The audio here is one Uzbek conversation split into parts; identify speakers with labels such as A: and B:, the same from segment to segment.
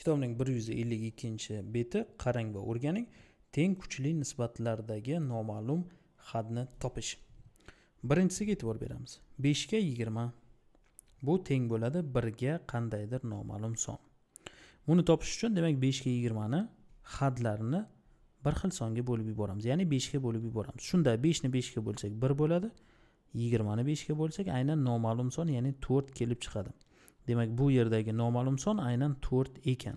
A: Kitobning 152-beti, qarang va o'rganing. Teng kuchli nisbatlardagi noma'lum hadni topish. Birinchisiga e'tibor beramiz. 5 ga 20 bu teng bo'ladi 1 ga qandaydir noma'lum son. Buni topish uchun demak 5 ga 20 ni hadlarini bir xil songa bo'lib yuboramiz. Ya'ni 5 ga bo'lib yuboramiz. Shunda 5 ni 5 ga bo'lsak 1 bo'ladi. 20 ni 5 ga bo'lsak aynan noma'lum son, ya'ni 4 kelib chiqadi. Demak, bu yerdagi noma'lum son aynan 4 ekan.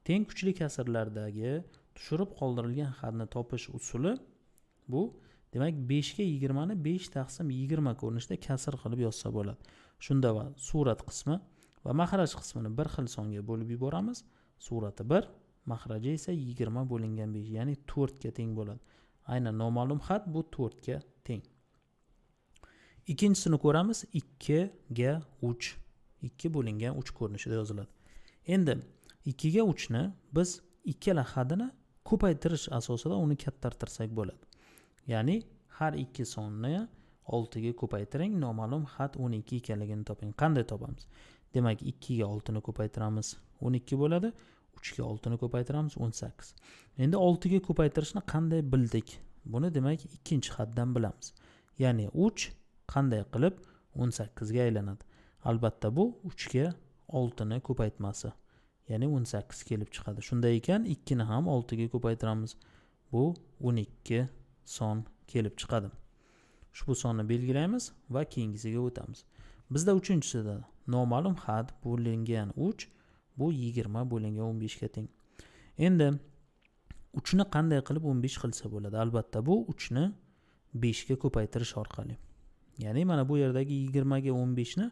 A: Teng kuchli kasrlardagi tushirib qoldirilgan hadni topish usuli bu, demak 5 ga 20 ni 5 taqsim 20 ko'rinishida kasr qilib yozsa bo'ladi. Shunda va surat qismi va maxraj qismini bir xil songa bo'lib yuboramiz. Surati 1, maxraji esa 20 bo'lingan 5, ya'ni 4 ga teng bo'ladi. Aynan noma'lum had bu 4 ga teng. Ikkinchisini ko'ramiz, 2 ga 3. 2 bo'lingan 3 ko'rinishida yoziladi. Endi 2 ga 3 ni biz ikkala hadini ko'paytirish asosida uni kattartirsak bo'ladi. Ya'ni har ikki sonni 6 ga ko'paytiring, noma'lum had 12 ekanligini toping. Qanday topamiz? Demak, 2 ga 6 ni ko'paytiramiz, 12 bo'ladi. 3 ga 6 ni ko'paytiramiz, 18. Endi 6 ga ko'paytirishni qanday bildik? Buni demak ikkinchi haddan bilamiz. Ya'ni 3 qanday qilib 18 ga aylanadi? Albatta bu 3 ga 6 ni ko'paytmasi, ya'ni 18 kelib chiqadi. Shunday ekan 2 ni ham 6 ga ko'paytiramiz. Bu 12 son kelib chiqadi. Ushbu sonni belgilaymiz va keyingisiga o'tamiz. Bizda uchinchisida noma'lum had bo'lingan 3 bu 20 bo'lingan 15 ga teng. Endi 3 ni qanday qilib 15 qilsa bo'ladi? Albatta bu 3 ni 5 ga ko'paytirish orqali. Ya'ni mana bu yerdagi 20 ga 15 ni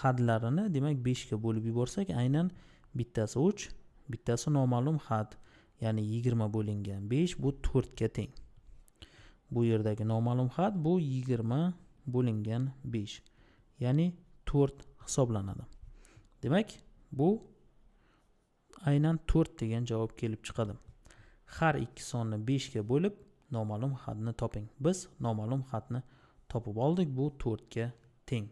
A: hadlarini demak 5 ga bo'lib yuborsak, aynan bittasi 3, bittasi noma'lum had, ya'ni 20 bo'lingan 5 bu 4 ga teng. Bu yerdagi noma'lum had bu 20 bo'lingan 5, ya'ni 4 hisoblanadi. Demak, bu aynan 4 degan javob kelib chiqadi. Har ikki sonni 5 ga bo'lib noma'lum hadni toping. Biz noma'lum hadni topib oldik, bu 4 ga teng.